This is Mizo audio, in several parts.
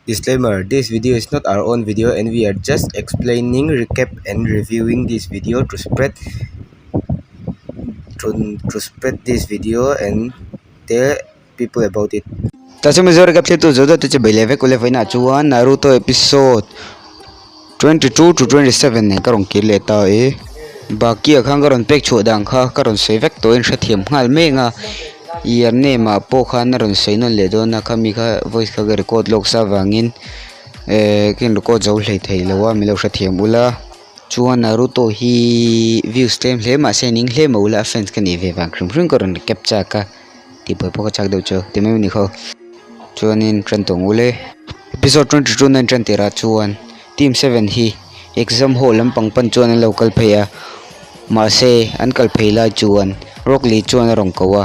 Disclaimer, This video is not our own video and we are just explaining, recap and reviewing this video to spread to, to spread this video and tell people about it. Ta chu Mizoram ka thlir tu zo deuh te chu bei leh vek ule vawiinah chuan Naruto episode 22 to 27 nen ka rawn kir leh ta e. Baki ah khan ka rawn pek chhuah dan kha ka rawn sawi vek tawhin hrethiam nghal mek a. Your name ah pawh khan a rawn sawi nawn leh dawn a khami kha voice kha ka record lawk sa avangin eh ka in record zo hlei thei lo a min lo hrethiam ula. Chuan Naruto hi views tlem hle mahse ning hle mah ula a fans ka nih ve vang hrim hrim ka rawn recap chak a tih buai pawh ka chak deuh chu ti mai a ni khaw. Chuanin tan tawng ule. Episode 22 na in tan tirah chuan team 7 hi exam hall lampang pan chuan an lo kal phei a mahse an kal phei lai chuan Rock Lee chuan a rawn ko a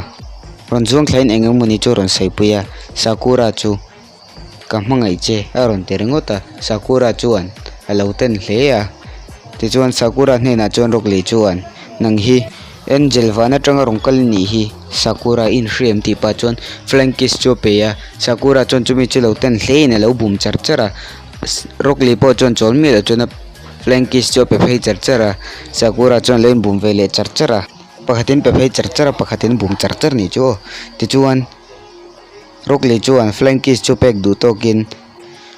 rawn zuang thlain eng emawni chu a rawn sawi pui a Sakura chu ka hmangaih che a rawn ti ringawt a Sakura chuan a lo ten hle a tichuan Sakura hnenah chuan Rock Lee chuan nang hi Angel van atanga rawn kal anih hi Sakura i inhriam tih pah chuan flying kiss chu a pe a Sakura chuan chumi chu lo ten hle in a lo bum char char a Rock Lee pawh chuan chawl miah loh chuan a flying kiss chu a pe phei char char a Sakura chuan lo inbum ve leh char char a pakhatin pe phei char char a pakhatin bum char char nih chu aw tichuan Rock Lee chuan flying kiss chu pek duh tawkin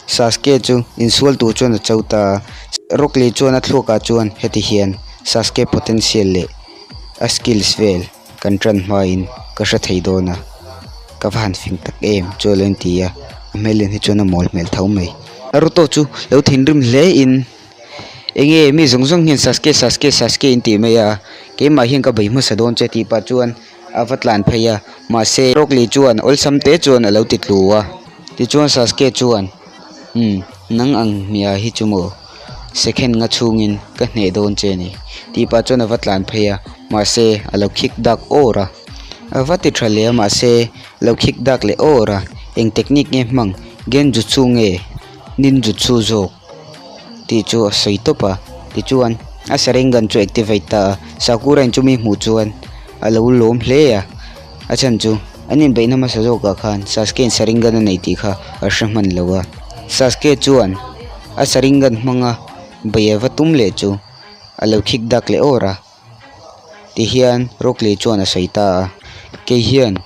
Sasuke chu insual tur chuan a cho ta a. Rock Lee chuan a thluakah chuan heti hian Sasuke potential leh a skills vel kan tan hmain ka hre thei dawn a, ka va han fing tak em chu a lo inti a, a hmel en hi chuan a mawl hmel tho mai. Naruto chu lo thinrim hle in enge mi zawng zawng hian Sasuke Sasuke Sasuke in tih mai a, keimah hian ka bei hmasa dawn che tih pah chuan a va tlan phei a, mahse Rock Lee chuan awlsam te chuan a lo ti tlu a. Tichuan Sasuke chuan, Umm, nang ang hmia hi chu maw? Second nga chhungin ka hneh dawn che ni. Tih pah chuan a va tlan phei a, mahse a lo khik dak awr a. A va ti tha leh a, mahse lo khik dak leh awr a. Eng technique nge hmang? Genjutsu nge Ninjutsu zawk? Tih chu a sawi tawp a. Tichuan a Sharingan chu activate ta a, Sakura in chumi hmuh chuan a lo lawm hle a. A chhan chu an inbeihna hmasa zawkah khan Sasuke in Sharingan a nei tih kha a hre hman lo a. Sasuke chuan a Sharingan hmanga bei a va tum leh chu a lo khik dak leh awr a. Tihian Rock Lee chuan a sawi ta a, Kei hian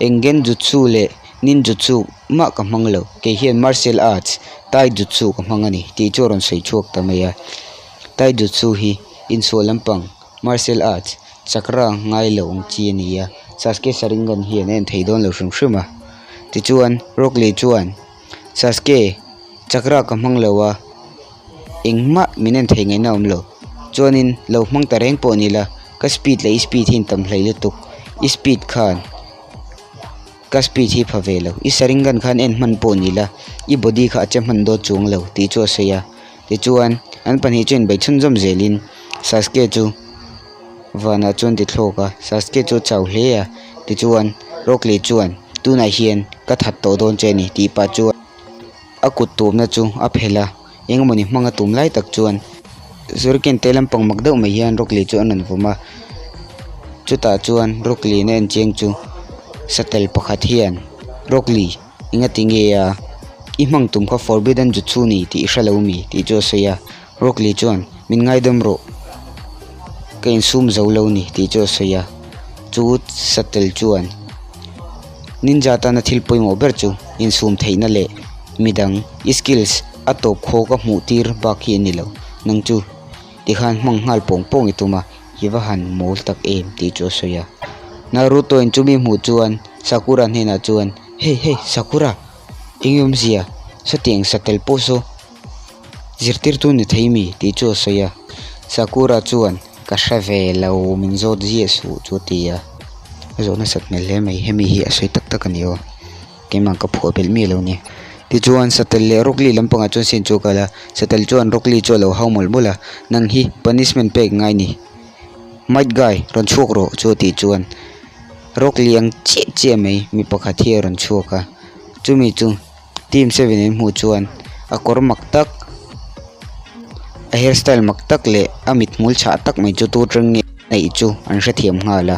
eng Genjutsu leh Ninjutsu mah ka hmang lo, kei hian Martial Arts Taijutsu ka hmang a ni tih chu a rawn sawi chhuak ta mai a. Taijutsu hi insual lampang Martial Arts Chakra ngai lo ang chi a ni a, Sasuke Sharingan hian a en thei dawn lo hrim hrim a. Tichuan, Rock Lee chuan, Sasuke, chakra ka hmang lo a, engmah min en thei ngaihna a awm lo. Chuanin, lo hmang ta reng pawh ni la, ka speed leh i speed hi intam hlei lutuk. I speed khan ka speed hi pha ve lo. I Sharingan khan en hman pawh ni la, i body kha a che hman dawt chuang lo, tih chu a sawi a. Tichuan, an pahnih chu inbeih chhunzawm zelin Sasuke chu vanah chuan ti thlawk a, Sasuke chu a chau hle a, tichuan Rock Lee chuan tunah hian ka that tawh dawn che a ni tih pah chuan a kut tumna chu a phelh a, engemawni hmanga tum lai tak chuan Shuriken te lampang mak deuh mai hian Rock Lee chu a rawn vawm a, chutah chuan Rock Lee na en chiang chu satel pakhat hian Rock Lee Engati nge a? I hmang tum kha Forbidden Jutsu ni tih i hre lo mi? tih chu a sawi a. Rock Lee chuan, Min ngaidam rawh. Ka insum zo lo ni tih chu a sawi a. Chu satel chuan, Ninja tana thil pawimawh ber chu insum theihna leh midang i skills a tawp khaw ka hmuh tir bak hi a ni lo. Nang chu tikhan hmang nghal pawng pawng i tum a, i va han mawl tak em tih chu a sawi a. Naruto in chumi hmuh chuan Sakura hnenah chuan, Hey hey Sakura, eng awmzia sawtiang satel pawh saw zirtirtu ni thei mi tih chu a sawi a. Sakura chuan ka hre ve lo min zawt ziah suh chu a ti a. A zawh nasat hmel hle mai, hemi hi a sawi tak tak a ni aw, keimah ka phuah belh miah lo nia. Tichuan satel leh Rock Lee lampangah chuan sin chu a kal a, satel chuan Rock Lee chu a lo hau mawlh mawlh a, nang hi punishment pek ngai ni, Might Guy rawn chhuak rawh chu a tih chuan. Rock liang chiah chiah mai mi pakhat hi a rawn chhuak a chumi chu team seven in hmuh chuan a kawr mak tak a hairstyle mak tak leh a mithmul chhah tak mai chu tu atang nge neih chu an hrethiam nghal a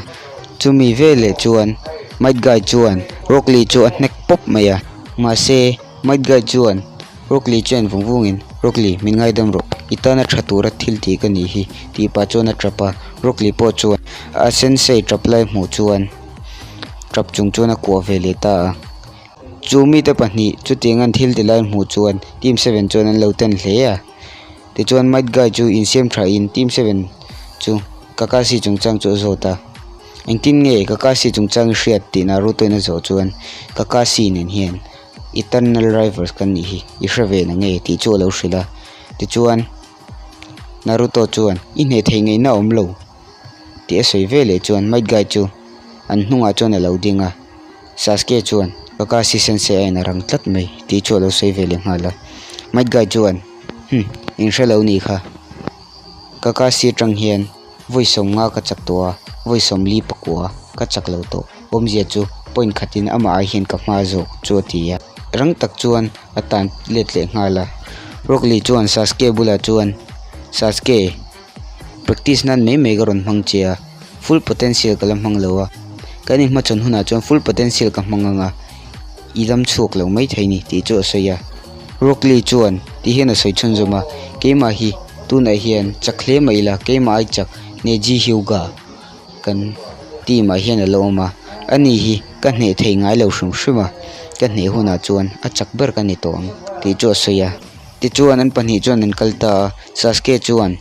chumi veleh chuan might guy chuan rock lee chu a hnek pawp mai a mahse. Might Guy chuan Rock Lee chu a en vung vungin, Rock Lee, min ngaidam rawh, i tana tha tura thil tih ka nih hi, tih pah chuan a tap a. Rock Lee pawh chuan a sensei tap lai hmuh chuan tap chung chuan a kuah ve leh ta a. Chu mite pahnih chutiang an thil ti lai hmuh chuan Team Seven chuan an lo ten hle a. Tichuan Might Guy chu insiam thain Team Seven chu Kakashi chungchang chu a zawt a. Engtin nge Kakashi chungchang i hriat tih Naruto in a zawh chuan Kakashi nen hian Eternal Rivals kan nih hi i hre ve na nge tih chu a lo hrilh a. Tichuan Naruto chuan i hneh theih ngaihna a awm lo tih a sawi ve leh chuan Might Guy chu an hnungah chuan a lo ding a. Sasuke chuan Kakashi Sensei a in a rang tlat mai tih chu a lo sawi ve leh nghal a. Might Guy chuan Hum, in hre lo nih kha. Kakashi atang hian vawi sawmnga ka chak tawh a, vawi sawmli pakua ka chak lo tawh. Awmzia chu point khatin amah ai hian ka hma zawk chu a ti a. Rang tak chuan a tan let leh nghal a. Rock Lee chuan Sasuke bulah chuan, Sasuke, practice nan mai mai ka rawn hmang che a, full potential ka la hmang lo a. Kan inhmachhawn hunah chuan full potential ka hmang ang a. I lam chhuak lo mai thei ni tih chu a sawi a. Rock Lee chuan ti hian a sawi chhunzawm a, Keimah hi tunah hian chak hle mai ila, keimah ai chak Neji Hyuga kan team ah hian a lo awm a, ani hi ka hneh thei ngai lo hrim hrim a, ka hneh hunah chuan a chak ber ka ni tawh ang tih chu a sawi a. Tichuan an pahnih chuan an kal ta a, Sasuke chuan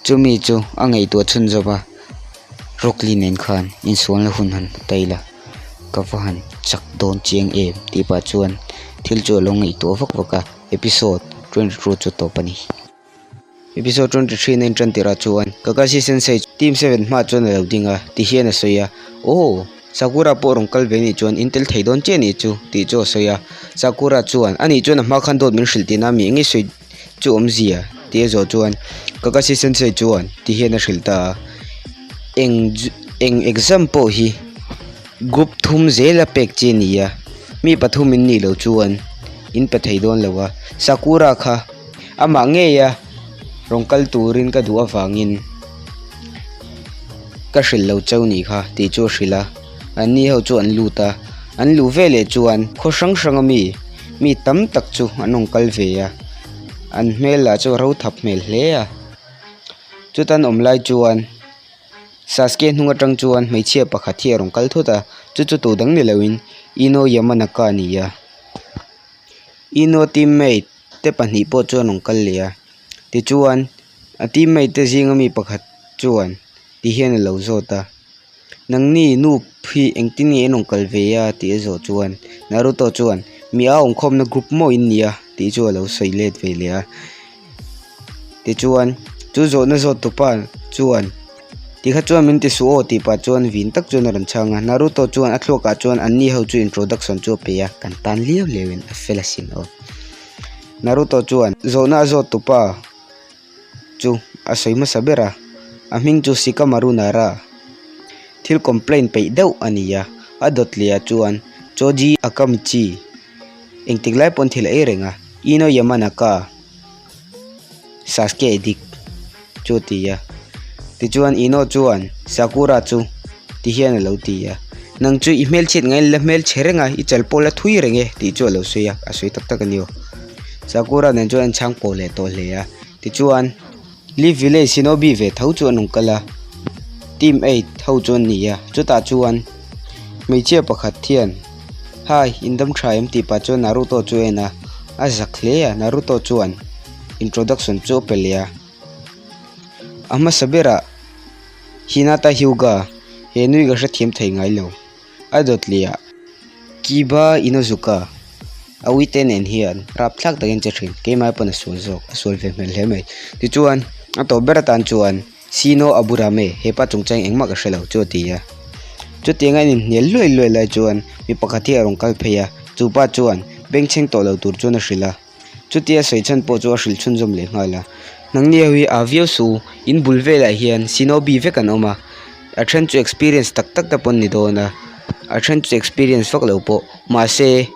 chumi chu a ngaihtuah chhunzawm a. Rock Lee nen khan insualna hun han ta ila ka va han chak dawn chiang em tih pah chuan thil chu a lo ngaihtuah vak vak a episode 22 chu tawp a ni. Episode 23 na intan tirh ah chuan Kakashi Sensei team 7 hmaah chuan a lo ding a ti hian a sawi a Aw Sakura pawh rawn kal ve anih chuan in tel thei dawn chiah anih chu tih chu a sawi a Sakura chuan anih chuan a hma khan dawt min hrilh tihna mi eng nge sawi chu awmzia tih a zawh chuan Kakashi Sensei chuan ti hian a hrilh ta a, eng eng exam pawh hi group thum zela pek chi a ni a, mi pathum in nih loh chuan in pe thei dawn lo a, Sakura kha amah ngeia rawn kal turin ka duh avangin ka hrilh lo chauh nih kha tih chu a hrilh a, anni ho chu an lut a, an luh veleh chuan khaw hrang hrang ami. Mi tam tak chu an rawn kal ve a, an hmel lah chu a ro thap hmel hle a. Chuta an awm lai chuan Sasuke hnung atang chuan hmeichhia pakhat hi a rawn kal thut a, chu chu tu dang ni loin Ino Yamanaka a ni a. Ino teammate te pahnih pawh chu an rawn kal leh a, tichuan a teammate te zinga mi pakhat chuan ti hian a lo zawt a. Nangni nu hi engtin nge in rawn kal ve a tih a zawh chuan Naruto chuan mi a awmkhawmna group maw in nia tih chu a lo sawi let ve leh a. Tichuan chu zawhna zawt tupa chuan tikha chuan min ti suh aw tih pah chuan vin tak chuan a rawn chhang a. Naruto chuan a thluakah chuan anni ho chu introduction chu a pe a, kan tan liau liau in a fel asin aw. Naruto chuan zawhna a zawt tupa. chu a sawi hmasa ber a, a hming chu Shikamaru Nara thil complain peih deuh a ni a, a dawt leh ah chuan Choji Akamichi engtik lai pawn thil a ei reng a, Ino Yamanaka Sasuke addict chu a ti a, tichuan Ino chuan Sakura chu ti hian a lo ti a, nang chu i hmelchhiat ngai la hmelchhe reng a, i chal pawh la thui reng e tih chu a lo sawi a, a sawi tak tak a ni aw. Sakura nen chuan an chhang pawh leh tawh hle a, tichuan Leaf Village Shinobi ve tho chu an rawn kal a, Team 8 ho chu an ni a, chutah chuan hmeichhia pakhat hian Hi in dam tha em tih pah chuan Naruto chu a en a, a zak hle a, Naruto chuan introduction chu a pe leh a, a hmasa berah Hinata Hyuga he nui ka hrethiam thei ngai lo. A dawt leh ah Kiba Inozuka a uite nen hian rapthlak takin che thin keimah pawn a sual zawk a sual ve hmel hle mai tichuan a tawp ber atan chuan Shino Aburame hepa chungchang engmah ka hrelo chu a ti a chutiang a inhnial luai luai lai chuan mi pakhat hi a rawn kal phei a chupa chuan bengchheng tawh lo tur chuan a hrilh a. Chutia sawi chhan pawh chu a hrilh chhunzawm leh nghal a. Nangni ho hi aa viau su, in bul velah hian Shinobi vek an awm a, a then chu experience tak tak te pawh an ni dawn a, a then chu experience vak lo pawh, mahse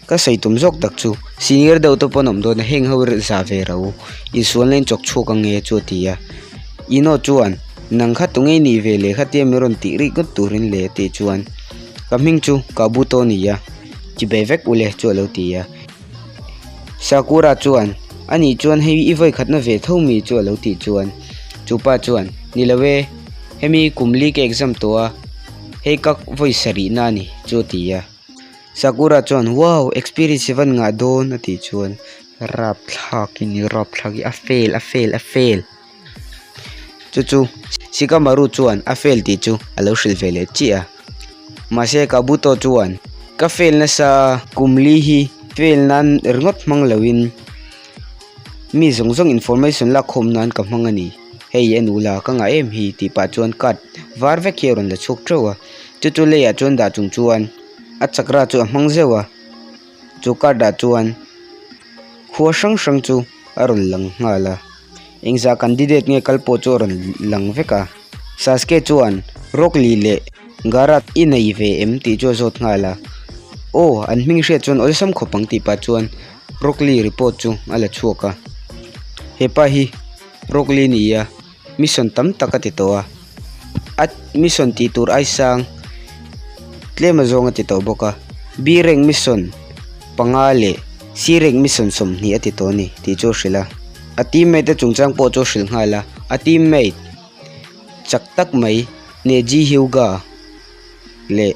ka sawi tum zawk tak chu senior deuh te pawh an awm dawn a, heng ho za ve ro, insualna in chawk chhuak ang nge chu a ti a. Ino chuan nang kha tunge i nih ve leh khatia mi rawn tih rih ngawt turin le tih chuan ka hming chu Kabuto a ni a. Chibai vek ule chu a lo ti a. Sakura chuan, Anih chuan hei i vawikhatna ve tho mi chu a lo tih chuan chupa chuan, Ni lo e, hemi kum li ka exam tawh a, hei ka vawi sarihna a ni chu a ti a. Sakura chuan, Wow, experience i van ngah dawn a tih chuan, Rapthlak i ni, rapthlak i, a fail, a fail, a fail. Chu chu Shikamaru chuan a fail tih chu a lo hrilh ve leh chiah a. Mahse Kabuto chuan ka fail nasa kum li hi fail nan ringawt hmang loin mi zawng zawng information lak khawm nan ka hmang a ni. Hei a nu la ka ngah em hi tih pah chuan card var vek hi a rawn la chhuak teuh a. Chu chu leiah chuan dah chung chuan a chakra chu a hmang zeuh a. Chu card ah chuan khua hrang hrang chu a rawn lang nghal a. Engzah candidate nge kal pawh chu a rawn lang vek a. Sasuke chuan Rock Lee leh Gaara i nei ve em tih chu a zawt nghal a. Aw, an hming hriat chuan awlsam khawp ang tih pah chuan Rock Lee report chu a la chhuak a. Hepa hi Rock Lee ni a, mission tam tak a ti tawh a. A mission tih tur ai sang tlem azawng a ti tawh bawk a. B rank mission panga leh C rank mission 20 a ti tawh a ni tih chu a hrilh a. A teammate te chungchang pawh chu a hrilh nghal a, a teammate chak tak mai Neji Hyuga leh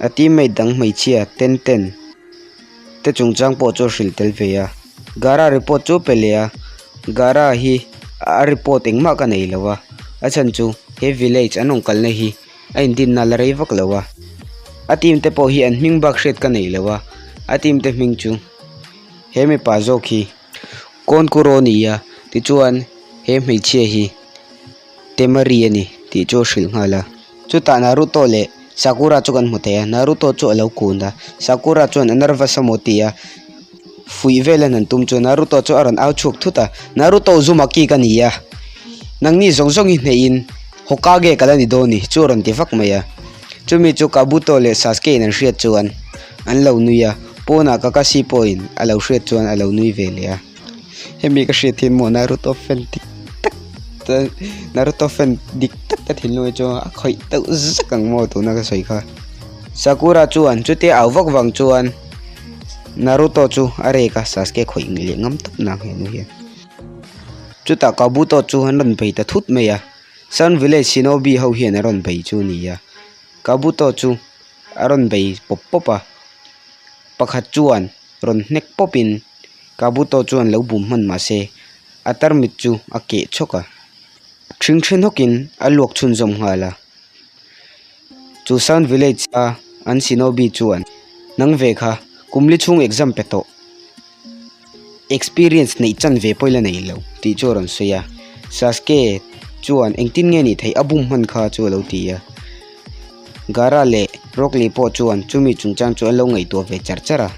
a teammate dang hmeichhia Tenten te chungchang pawh chu a hrilh tel ve a. Gaara report chu pe leh a, Gaara hi a report engmah ka nei lo a, a chhan chu he village an rawn kalna hi a indinna la rei vak lo a, a team te pawh hi an hming bak hriat ka nei lo a, a team te hming chu he mipa zawk hi. Kawnkur aw ni a tichuan he hmeichhia hi Temari a ni tih chu a hrilh nghal a. Chutah Naruto leh Sakura chu kan hmu thei a, Naruto chu a lo kun a, Sakura chuan a nervous a maw ti a, fuih vel an han tum chu Naruto chu a rawn au chhuak thut a, Naruto Uzumaki ka ni a, nangni zawng zawng hi hnehin Hokage ka la ni dawn ni chu a rawn ti vak mai a. Chumi chu Kabuto leh Sasuke in an hriat chuan an lo nui a, pawnah Kakashi pawhin a lo hriat chuan a lo nui ve leh a. Hemi ka hriat hian maw Naruto fan dik tak Naruto fan dik tak ka thinlung hi chuan a khawih deuh zak ang maw tuna ka sawi kha. Sakura chuan chutia au vak vang chuan Naruto chu a rek a, Sasuke khawih leh ngam tawp nang henu hian. Chutah Kabuto chu an rawn bei ta thut mai a. Sun Village Shinobi ho hian a rawn bei chu a ni a, Kabuto chu a rawn bei pawp pawp a, pakhat chuan rawn hnek pawpin Kabuto chuan lo bum hman mah se a tarmit chu a keh chhawk a, ṭhingṭhi hnawkin a luak chhunzawm nghal a. Chu Sun Village a an Shinobi chuan, Nang ve kha, kum li chhung exam pe tawh. Experience neih chan ve pawh ila nei lo tih chu a rawn sawi a, Sasuke chuan engtin nge nih theih a bum hman kha chu a lo ti a, Gaara leh Rock Lee pawh chuan chumi chungchang chu an lo ngaihtuah ve char char a,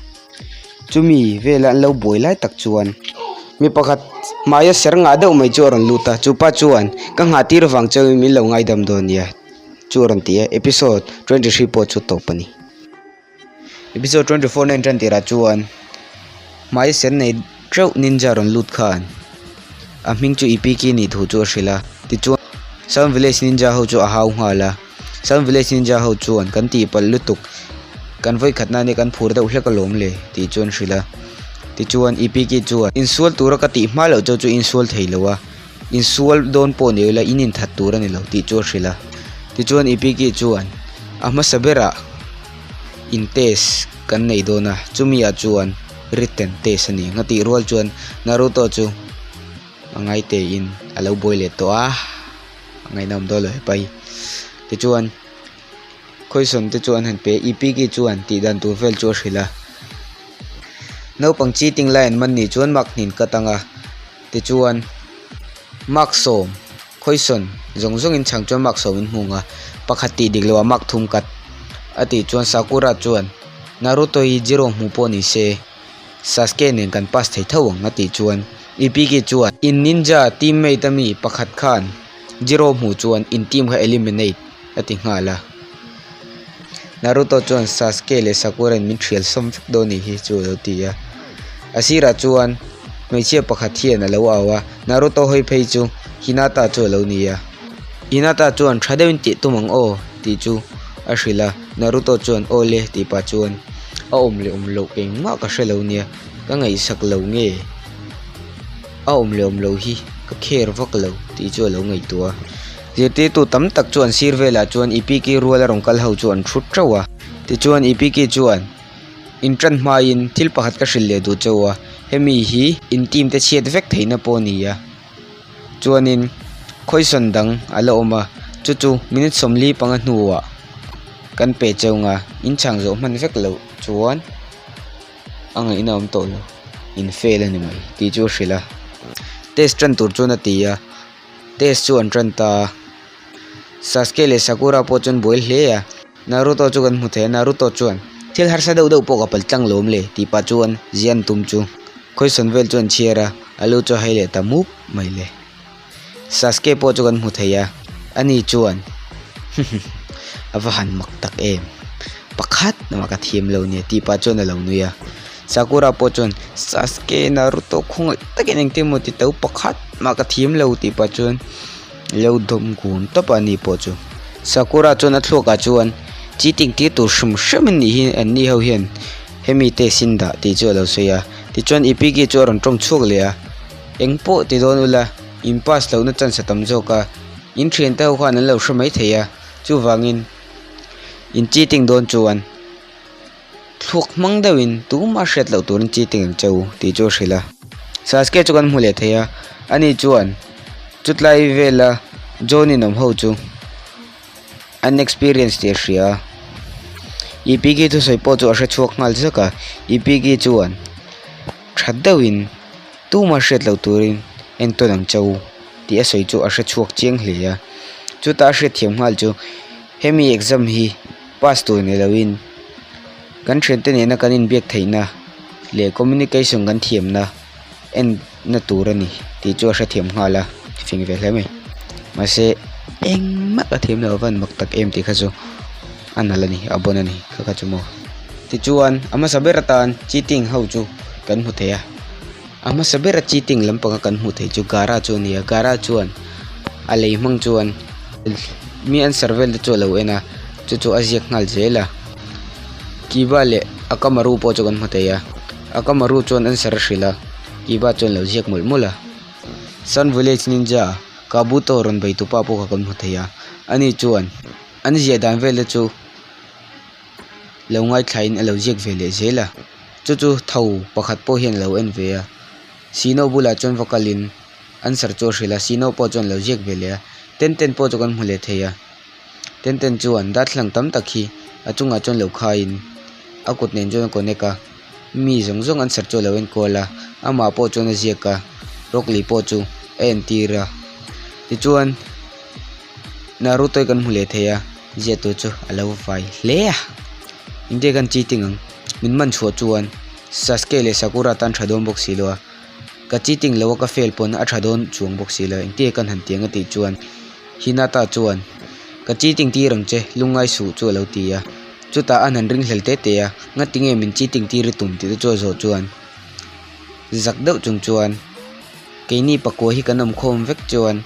chumi vela an lo buai lai tak chuan mi pakhat hmaia ser ngah deuh mai chu a rawn lut a, chupa chuan ka nghah tir vang chauhin min lo ngaidam dawn nia chu a rawn ti a, episode 23 pawh chu tawp a ni. Episode 24 na intan tirah chuan hmai sen nei teuh ninja rawn lut khan a hming chu Ipiki nih thu chu a hrilh a tichuan Sound Village ninja ho chu a hau nghal a Sound Village ninja ho chuan kan tihpalh lutuk kan vawikhat na ania kan phur deuh hlek alawm le tih chu an hrilh a tichuan Ipiki chuan insual tura ka tih hma loh chauh chu insual thei lo a insual dawn pawh ni ila in inthat tur a ni lo tih chu a hrilh a tichuan Ipiki chuan a hmasa berah in test kan nei dawn a chumi ah chuan written test a ni ang a tih rual chuan Naruto chu a ngai te in a lo buai leh tawh a a ngaihnawm dawn lo hepa hi tichuan question te chu an han pe a Ipiki chuan tih dan tur vel chu a hrilh a naupang cheating lai an man nih chuan mark hnin cut ang a tichuan mark sawm. Question zawng zawngin chhang chuan mark sawmin hmung a, pakhat tih dik loah mark thum kat a tih chuan Sakura chuan Naruto hi zero hmuh pawh ni se Sasuke nen kan pass thei tho ang a tih chuan Ipiki chuan in ninja teammate ami pakhat khan zero hmuh chuan in team kha eliminate a ti nghal a. Naruto chuan Sasuke leh Sakura in min thial sawm vek dawn nih hi chu a lo ti a. A sirah chuan hmeichhia pakhat hian a lo au a, Naruto hawi phei chu Hinata chu a lo ni a. Hinata chuan tha deuhin tih tum ang aw tih chu a hrilh a, Naruto chuan aw le tih pah chuan A awm leh awm loh engmah ka hre lo nia, ka ngaihsak lo nge? A awm leh awm loh hi ka care vak lo tih chu a lo ngaihtuah a. Zirtirtu tam tak chu an sir velah chuan Ipiki ruala rawn kal ho chu an thut teuh a. Tichuan Ipiki chuan in tan hmain thil pakhat ka hrilh leh duh chauh a, hemi hi in team te chhiat vek theihna pawh a ni a. Chuanin khawisawn dang a la awm a, chu chu minute 45 hnuah kan pe cheu nga, in chhang zawh hman vek loh chuan a ngaihna awm tawh lo, in fail a ni mai tih chu a hrilh a. Test tan tur chuan a ti a, test chu an tan ta a, Sasuke leh Sakura pawh chuan buai hle a. Naruto chu kan hmu thei a, Naruto chuan, Thil harsa deuh deuh pawh ka pal tlang lawm le, tih pah chuan zian tum chu khawisawn vel chu an chhiar a, a lu chu a hai leh ta mup mai le. Sasuke pawh chu kan hmu thei a, ani chuan, A va han mak tak em, pakhat mah ka thiam lo nia, tih pah chuan a lo nui a. Sakura pawh chuan, Sasuke, Naruto khawngaih takin engtin emaw ti tho, pakhat mah ka thiam lo, tih pah chuan. Lo dawm kun tawp a ni pawh chu. Sakura chuan a thluakah chuan cheating tir tur hrim hrim an nih hi an ni ho hian hemi test in dah tih chu a lo sawi a. Tichuan Ipiki chu a rawn tawng chhuak leh a, Eng pawh ti dawn ula, in pass lohna chance a tam zawk a, in thiante ho khan an lo hre mai thei a, chuvangin in cheating dawn chuan Thluak hmang deuhin tumah hriat loh turin cheating ang che u tih chu a hrilh a. Sasuke chu kan hmu leh thei a, ani chuan chutlai vela Jonin awm ho chu an experience tih a hria a. Ipiki thusawi pawh chu a hre chhuak nghal zak a, Ipiki chuan tha deuhin tumah hriat loh turin entawn ang che u tih a sawi chu a hre chhuak chiang hle a. Chutah a hriatthiam nghal chu hemi exam hi. Pass tur ni loin kan thiante nena kan inbiak theihna leh communication kan thiamna en na tur a ni tih chu a hrethiam nghal a fing ve hle mai mahse engmah ka thiam loh avan mak tak em tih kha chu a nalh a ni a bon a ni kha kha chu maw tichuan a hmasa ber atan cheating ho chu kan hmu thei a a hmasa bera cheating lampanga kan hmuh theih chu gara chu a ni a gara chuan a lei hmang chuan mi answer vel te chu a lo en a chu chu a ziak nghal zel a kiba leh akamaru pawh chu kan hmu thei a akamaru chuan answer a hrilh a kiba chuan a lo ziak mawlh mawlh a sun village ninja kabuto rawn bei tupa pawh kha kan hmu thei a ani chuan an ziah dan vel te chu. Lo ngaithlain a lo ziak ve leh zel a, chu chu tho pakhat pawh hian a lo en ve a, Sino bulah chuan va kalin answer chu a hrilh a, Sino pawh chuan a lo ziak ve leh a, ten ten pawh chu kan hmu leh thei a, ten ten chuan darthlalang tam tak hi a chungah chuan lo khaiin a kut nen chuan a connect a, mi zawng zawng answer chu a lo en kual a, amah pawh chuan a ziak a, rawkli pawh chu a entir a, tichuan. Naruto hi kan hmu leh thei a ziah tur chu a lo vai hle a india kan cheating ang min man chhuah chuan Sasuke leh Sakura tan tha dawn bawk si lo a ka cheating lo a ka fail pawn a tha dawn chuang bawk si lo engtin nge kan han ti ang a tih chuan Hinata chuan ka cheating tir ang che lungngai suh chu a lo ti a chutah an han ring hlel te te a ngati nge min cheating tir i tum tih te chu a zawh chuan zak deuh chung chuan. Keini pakua hi kan awm khawm vek chuan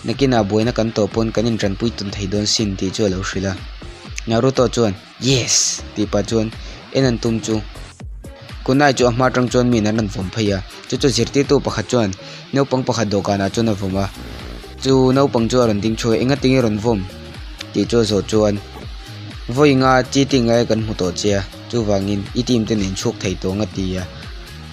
nakinah buaina kan tawh pawn kan intanpui tawn thei dawn sin tih chu a lo hrilh a. Naruto chuan Yes! tih pah chuan en an tum chu Kunai chu a hma atang chuan miin an rawn vawm phei a, chu chu zirtirtu pakhat chuan naupang pakhat dawhkanah chuan a vawm a, chu naupang chu a rawn ding chhuak a, enga tinge rawn vawm? tih chu a zawh chuan vawi nga cheating lai kan hmu tawh che a, chuvangin i team te nen chhuak thei tawh ang a ti a.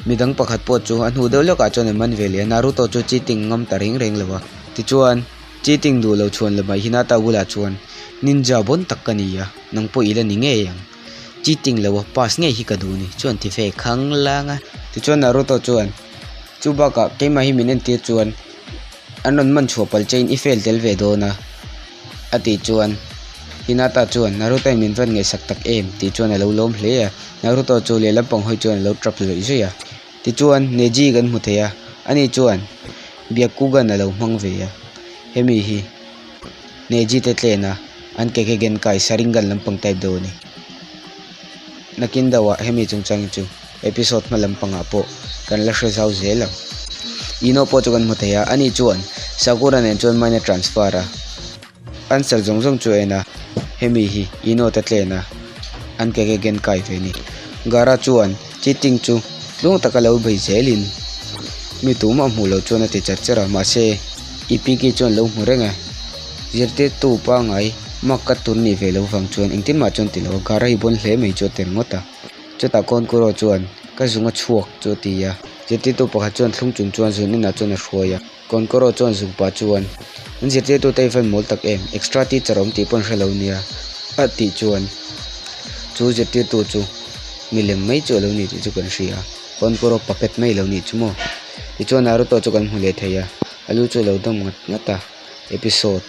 Midang pakhat pawh chu a hnu deuh lawkah chuan an man ve leh a, Naruto chu cheating ngam ta reng reng lo a. Tichuan, cheating duh lo chhuan lamah Hinata bulah chuan, Ninja bawn tak ka ni a, nang pawh i la ni ngei ang. Cheating lo a pass ngei hi ka duh ni, chuan ti ve khang lang a. Tichuan Naruto chuan, Chu bakah keimah hi min entir chuan an rawn man chhuah palh chein i fail tel ve dawn a. A tih chuan Hinata chuan Naruto in min van ngaihsak tak em tih chuan a lo lawm hle a, Naruto chu lehlam pang hawi chuan a lo tap zawih zawih a. Tichuan Neji kan hmu thei a, ani chuan Byakugan a lo hmang ve a, hemi hi Neji te tlen a an Kekkei Genkai Sharingan lampang type deuh a ni. Nakin deuhah hemi chungchang hi chu episode hma lampangah pawh kan la hre zau zel ang. Ino pawh chu kan hmu thei a, ani chuan Sakura nen chuan mind a transfer a, answer zawng zawng chu a en a, hemi hi Ino te tlen a, an Kekkei Genkai ve a ni. Gaara chuan cheating chu tluang taka lo bei zelin mi tumah hmuh loh chuan a ti char char a, mahse Ipiki chuan lo hmu reng a, zirtirtu pangngai mak ka tur nih ve loh vang chuan engtin mah chuan ti lo a, Gaara hi bawn hle mai chu a ti ringawt a. Chutah Konkuro chuan ka zung a chhuak chu a ti a, zirtirtu pakhat chuan thlung chung chuan zun inah chuan a hruai a. Konkuro chuan zung pah chuan An zirtirtute hi van mawl tak em, extra teacher awm tih pawh an hre lo nia a tih chuan chu zirtirtu chu milem mai chu a lo ni tih chu kan hria a, Konkuro puppet mai a lo nih chu maw. Tichuan Naruto chu kan hmu leh thei a, a lu chu a lo dawm ngat ngat a, episode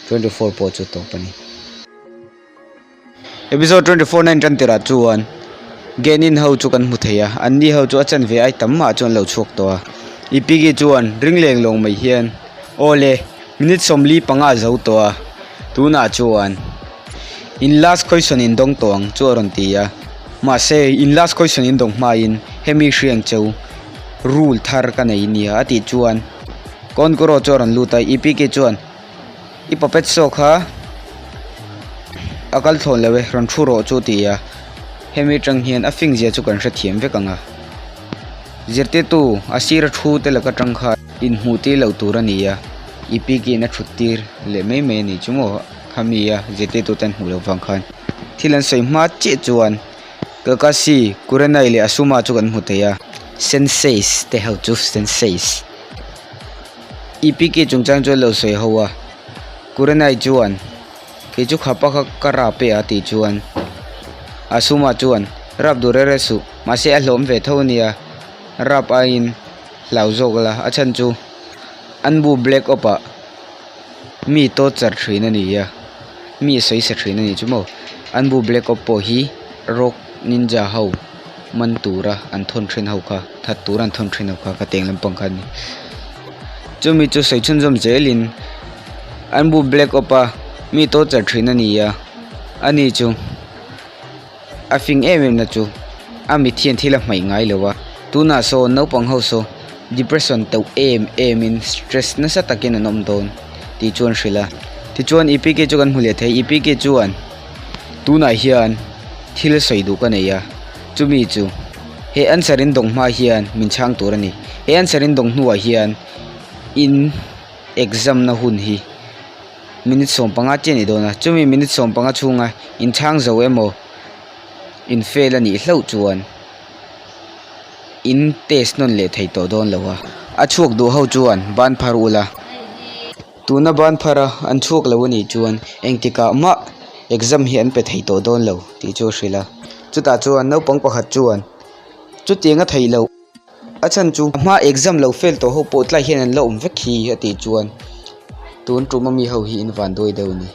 24 pawh chu tawp a ni. Episode 24 na intan tirah chuan Genin ho chu kan hmu thei a, an ni ho chu a chanve ai tam mah chuan an lo chhuak tawh a. Ipigi chuan ring leng lawng mai hian Aw le, minute 45 a zo tawh a, tunah chuan in last question in dawng tawh ang chu a rawn ti a. Mahse, in last question in dawng hmain hemi hriang cheu rule thar ka nei nia a tih chuan Konkuro chu a rawn lut a, Ipigi chuan I puppet show kha a kal thlawn lo e, rawn thu rawh chu ti a, hemi atang hian a fing zia chu kan hrethiam vek ang a. Zirtirtu a sir a thu te laka tang kha inhmuh tir loh tur a ni a, i pikin a thut tir leh mai mai a ni chu maw khami a zirtirtu ten hmuh loh vang khan. Thil an sawi hma chiah chuan Kakashi, Kurenai leh Asuma chu kan hmu thei a, Senseis te ho chu Senseis. EPK chungchang chu an lo sawi ho a, Kurenai chuan kei chu khapa kha ka rap e a tih chuan Asuma chuan rap duh rere suh mahse a hlawm ve tho ania rap aiin hlau zawk la a chhan chu Anbu Black Op ah mi torture thin a ni a mi a sawi sa thin a ni chu maw Anbu Black Op pawh hi Rock Ninja ho man tura an thawn thin ho kha that tura an thawn thin ho kha ka teng lampang kha a ni chumi chu sawi chhunzawm zelin an bu black awp a mi torture thin a ni a ani chu a fing em em na chu a mit hian thil a hmaih ngai lo a tunah sawn naupang ho saw depression teuh em em in stress nasa takin an awm dawn tih chu an hrilh a tichuan E P K chu kan hmu leh thei E P K chuan tunah hian thil sawi duh ka nei a chumi chu he answer in dawng hma hian min chhang tur a ni he answer in dawng hnuah hian in exam na hun hi minute 15 chiah a ni dawn a chumi minute 15 chhunga in chhang zo emaw in fail a nih hlauh chuan in test nawn leh thei tawh dawn lo a a chhuak duh ho chuan ban phar ula. Tuna ban phar a an chhuak lo a nih chuan engtikah mah exam hi an pe thei tawh dawn lo tih chu a hrilh a. Chutah chuan naupang pakhat chuan chutiang a theih loh a chhan chu a hma exam lo fail tawh ho pawh tlai hian an la awm vek hi a tih chuan tun tum ami ho hi in van duai deuh a ni.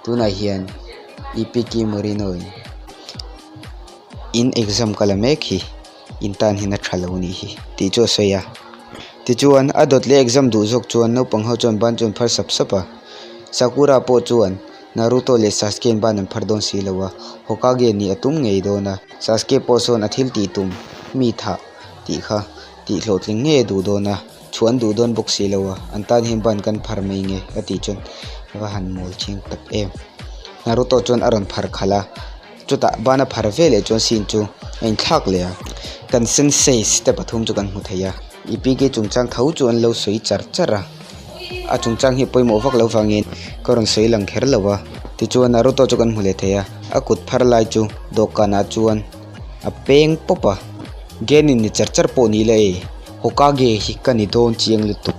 Tunah hian EPK Moreno in in exam ka la mek hi. in tan hian a tha lo a nih hi tih chu a sawi a tichuan a dawt leh exam duh zawk chuan naupang ho chuan ban chu an phar sap sap a Sakura pawh chuan Naruto leh Sasuke in ban an phar dawn si lo a Hokage nih a tum ngei dawn a Sasuke pawh sawn a thil tih tum mi thah tih kha tih hlawhtling ngei a duh dawn a chhuah an duh dawn bawk si lo a an tan hian ban kan phar mai nge a tih chuan a va han mawl chiang tak em Naruto chuan a rawn phar khalh a. Chutah bana phar ve leh chuan scene chu a inthlak leh a, kan senseis te pathum chu kan hmu thei a, EPK chungchang tho chu an lo sawi char char a, a chungchang hi pawimawh vak lo vangin ka rawn sawi lang kher lo a, tichuan Naruto chu kan hmu leh thei a, a kut phar lai chu dawhkanah chuan a peng pawp a, Genin ni char char pawh ni la e, Hokage hi ka ni dawn chiang lutuk,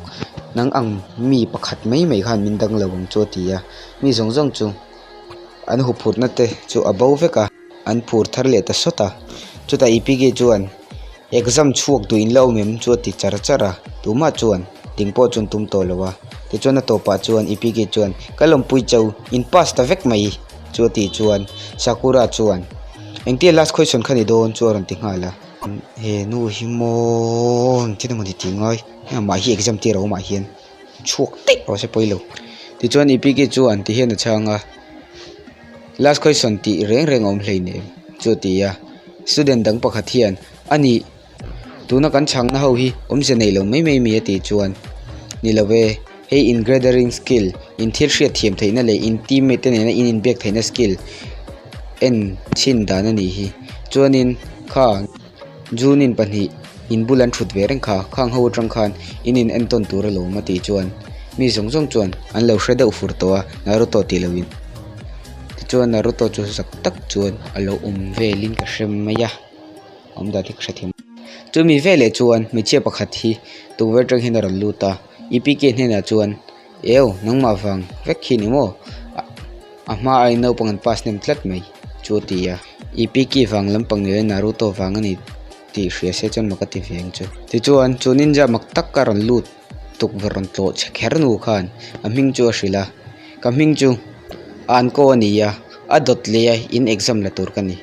nang ang mi pakhat mai mai khan min dang lo ang chu a ti a, mi zawng zawng chu. An huphurhna te chu a bo vek a, an phur thar leh ta sawt a. Chutah EPK chuan exam chhuak duh in la awm em chu a ti char char a, tumah chuan ding pawh chuan tum tawh lo a. Tichuan a tawpah chuan EPK chuan ka lawmpui chau in pass ta vek mai chu a tih chuan Sakura chuan engtia last question kha ni dawn chu a rawn ti nghal a. He nu hi maw engtin emaw ni tih ngai amah hi exam tir a awmah hian. chhuak daih rawh se pawi lo. Tichuan EPK chuan ti hian a chhang a, last question tih reng reng a awm hleinem chu a ti a. Student dang pakhat hian a nih tuna kan chhangna ho hi awmze nei lo mai mai mi a tih chuan ni lo e, hei in gathering skill, in thil hriat thiam theihna leh in teammate te nena in inbiak theihna skill en chhin dan a nih hi. Chuanin. Kha Junin pahnih in bul an thut ve reng kha, khang ho atang khan in in entawn tur alawm a tih chuan mi zawng zawng chuan an lo hre deuh fur tawh a, Naruto tih loin. Tichuan Naruto chu zak tak chuan a lo awm velin ka hre mai a, awm dan hi ka hrethiam. Chumi veleh chuan hmeichhia pakhat hi tukverh atang hian a rawn lut a, Ipike hnenah chuan Eu, nangmah vang vek khi ni maw? A hma aiin naupang an pass hnem tlat mai, chu a ti a. Ipiki vang lampang ni leh Naruto vang a ni tih hria se chuan mak a ti ve ang chu. Tichuan, chu ninja mak tak a rawn lut tukverh rawn tlawh chhe kher nu khan a hming chu a hrilh a, Ka hming chu Anko a ni a, a dawt leh a in exam la tur ka ni.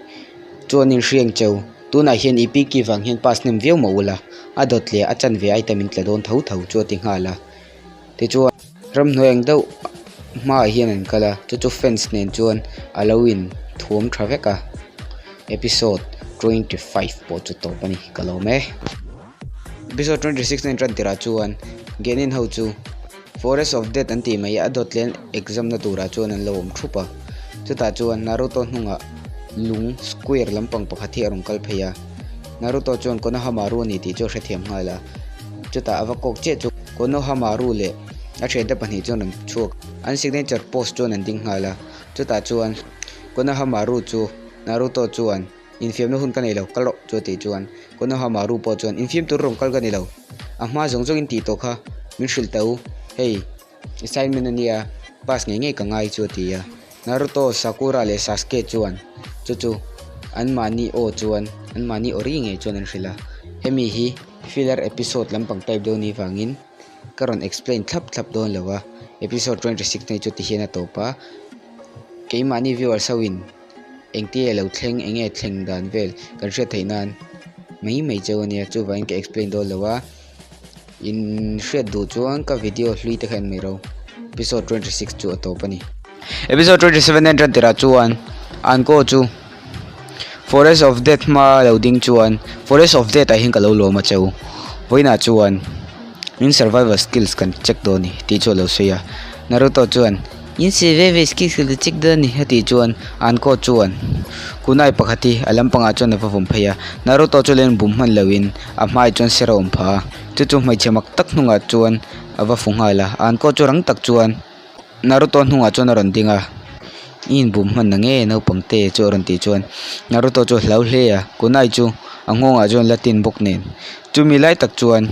Chuan inhriang cheu, tunah hian Ipiki vang hian pass hnem viau mah ula, a dawt leh a chanve item in tla dawn tho tho chu a ti nghal a. Tichuan ramhnuai ang deuh hmaah hian an kal a chu chu fence nen chuan a lo in thuam tha vek a episode 25 pawh chu tawp a ni ka lawm e. Episode 26 na in tan tirah chuan Genin ho chu Forest of Death an tih mai a dawt leh an exam na turah chuan an lo awm thup a chutah chuan Naruto hnungah lung square lampang pakhat hi a rawn kal phei a Naruto chuan Konohamaru a ni tih chu a hrethiam nghal a. Chutah a va kawk chiah chu Konohamaru leh a thiante pahnih chuan an chhuak. An signature pose chuan an ding nghal a. Chutah chuan Konohamaru chu Naruto chuan infiamna hun ka nei lo, kal rawh chu a tih chuan Konohamaru pawh chuan infiam tur rawn kal ka ni lo. A hma zawng zawngin tih tawh kha min hrilh ta u, hei assignment a nia pass ngei ngei ka ngai chu a ti a. Naruto, Sakura leh Sasuke chuan chu chu anmahni aw chuan anmahni aw ri ngei chuan an hrilh a. Hemi hi filler episode lampang type deuh ni vangin ka rawn explain thlap thlap dawn lo a. Episode 26 nei chu tihian a tawp a. Keimahni viewers ho in engtia lo thleng enge thleng dan vel kan hriat theih nan mai mai cheu a nia chuvangin ka explain dawn lo a. In hriat duh chuan ka video hlui te kha en mai ro. Episode 26 chu a tawp a ni. Episode 27 en tan tirah chuan Anko chu Forest of Death hma lo ding chuan Forest of Death ah hian ka lo lawm a cheu. Vawiinah chuan in survival skills kan check dawn a ni tih chu a lo sawi a. Naruto chuan In survival skills kan check dawn a ni a tih chuan Anko chuan Kunai pakhat hi a lampangah chuan a va vawm phei a. Naruto chu len bum hman loin a hmaiah chuan ser a awm phah a, chu chu hmeichhe mak tak hnungah chuan a va fu nghal a, Anko chu rang tak chuan Naruto hnungah chuan a rawn ding a, I inbum hman na nge naupang te chu a rawn tih chuan Naruto chu a hlau hle a, Kunai chu a nghawngah chuan la tin bawk nen chumi lai tak chuan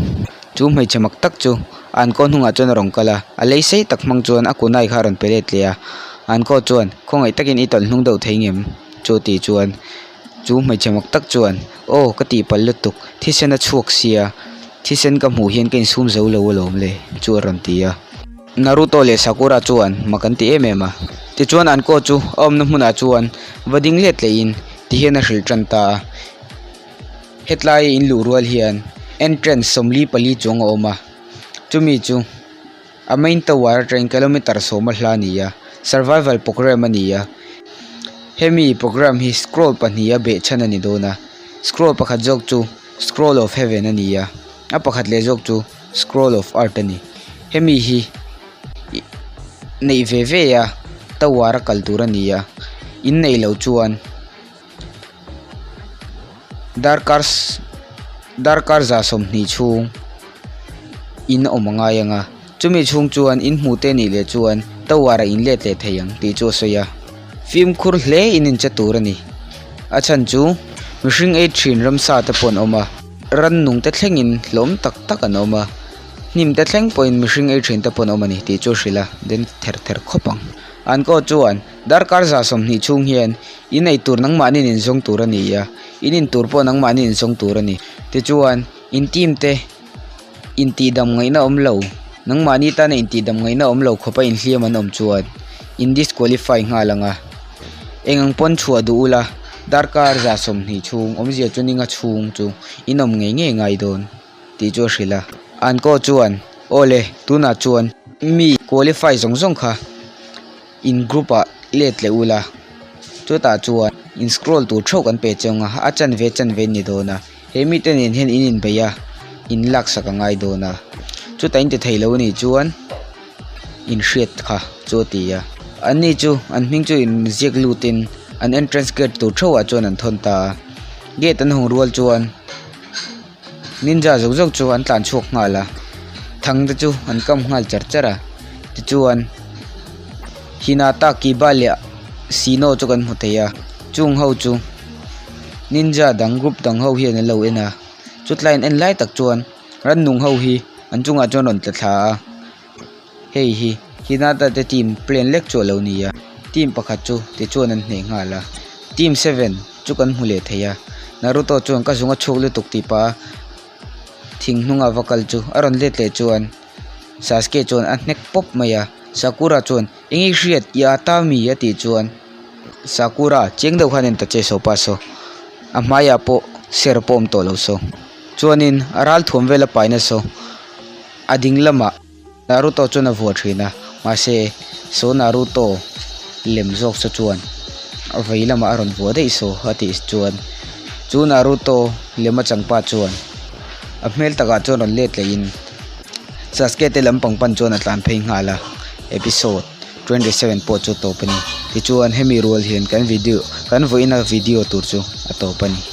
chu hmeichhe mak tak chu Anko hnungah chuan a rawn kal a, a lei sei tak hmang chuan a Kunai kha a rawn pe let leh a, Anko chuan khawngaih takin i tawlh hnung deuh thei ngem chu tih chuan. Chu hmeichhe mak tak chuan, Aw, ka tihpalh lutuk, thisen a chhuak sia, thisen ka hmuh hian ka insum zo lo alawm le, chu a rawn ti a. Naruto leh Sakura chuan mak an ti em em a. Tichuan Anko chu a awmna hmunah chuan va ding let lehin tihian a hrilh tan ta a. Hetlai in luh rual hian entrance 44 chuang a awm a, chumi chu a main tower atangin kilometer sawma hla a ni a, survival programme a ni a, hemi programme hi scroll pahniha beh chhan a ni dawn a, scroll pakhat zawk chu scroll of heaven a ni a, a pakhat leh zawk chu scroll of earth a ni, hemi hi neih ve ve a tower a kal tur a ni a, in neih loh chuan. Darkar darkar 20 chhung in awm a ngai ang a chumi chhung chuan in hmuh te nih leh chuan tower ah in let leh thei ang tih chu a sawi a fimkhur hle in in che tur a ni a chhan chu mihring ei thin ramsa te pawh an awm a rannung te thlengin hlawm tak tak an awm a hnim te thleng pawhin mihring ei thin te pawh an awm a ni tih chu a hrilh a den ther ther khawp ang an kaw chuan. Darkar 20 chhung hian in ei tur nangmahni in zawng tur a ni a, in in tur pawh nangmahni in zawng tur a ni. Tichuan, in team te intihdam ngaihna awm lo, nangmahni tana intihdam ngaihna awm lo khawpa inhliam an awm chuan in disqualify nghal ang a. Eng ang pawn chhuah duh ula, darkar 20 chhung awmzia chu ninga chhung chu in awm ngei ngei ngai dawn tih chu a hrilh a. Anko chuan, Aw le, tunah chuan mi qualify zawng zawng kha In group ah let leh ula chutah chuan in scroll tur theuh kan pe cheng a a chanve chanve an ni dawn a he mite nen hian in inbeih a in laksak a ngai dawn a chutah in ti thei lo anih chuan in hriat kha chu a ti a an ni chu an hming chu in ziak lut in an entrance gate tur theuh ah chuan an thawn ta a. Gate an hawng rual chuan ninja zawk zawk chu an tlan chhuak nghal a, thang te chu an kam nghal char char a, tichuan Hinata Kiba leh Shino chu kan hmu thei a, chung ho chu ninja dang group dang ho hian an lo en a, chutlai an en lai tak chuan rannung ho hi an chungah chuan rawn tla thla a. Hei hi Hinata te team plan lek chu a lo ni a, team pakhat chu tichuan an hneh nghal a, team seven chu kan hmu leh thei a, Naruto chuan ka zung a chhuak lutuk tih pah a thing hnunga va kal chu a rawn let leh chuan Sasuke chuan a hnek pawp mai a, Sakura chuan eng i hriat i â ta mi a tih chuan Sakura chiang deuh khan en ta che saw pa saw a hmaiah pawh ser pawh awm tawh lo saw chuanin a ralthuam vel a paina saw a ding lamah. Naruto chuan a vuah thin a, mahse saw Naruto lem zawk saw chuan a vei lamah a rawn vuah daih saw a tih chuan chu Naruto lem a changpa chuan a hmel takah chuan rawn let leh in Sasuke te lampang pan chuan a tlan phei nghal a, episode 27 pawh chu a tawp a ni. Tichuan hemi rual hian kan video kan vawiina video tur chu a tawp a ni.